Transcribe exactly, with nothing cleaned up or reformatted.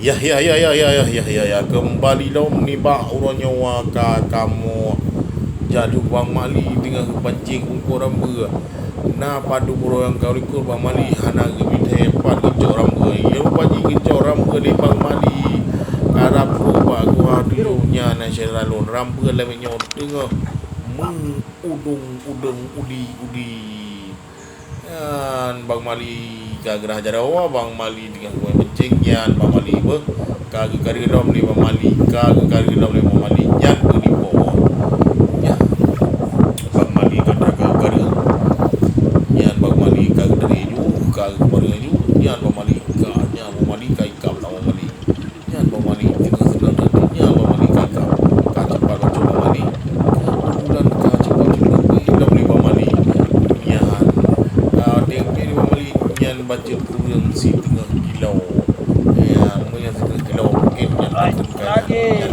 Yah, yah, yah, yah, yah, yah, yah, yah, yah. Keumbali lom nibak uroe nyoe ka kamoe jaduek Bang Mali teungoh geupancéng eungkôt rambeue. Na padub uroe nyang ka likot Bang Mali hana geumithèe pat geucok rambeue. Yôh, paji geucok rambeue lé Bang Mali. Karab bak gua tujoh nyan na syedara lôn. Rambeue lagèe nyoe teungoh meu-, udong-udong, udi-udi. Nyan Bang Mali ka geurhah jaroe, Bang Mali teungoh geupancéng, nyan Bang Mali beuh, ka geukareueng lom lé Bang Mali, ka geukareueng lom lé Bang Mali, nyan beunipo. Nyan Bang Mali ka geukareueng, nyan Bang Mali ka geutarek ju, ka geukareueng ju, nyan Bang Mali ka, nyan Bang Mali ka ikab lam Bang Mali. Nyan Bang Mali teungoh seunang that, nyan Bang Mali ka, ka, ka cepat bacut Bang Mali. Keubeutulan ka cepat-cepat ilom lé Bang Mali. Nyan, ka deuh lé Bang Mali, nyan bacut kureueng siteungoh kilo. Ya, meunyoe siteungoh kilo, mungkin nyan takheun ka nyan.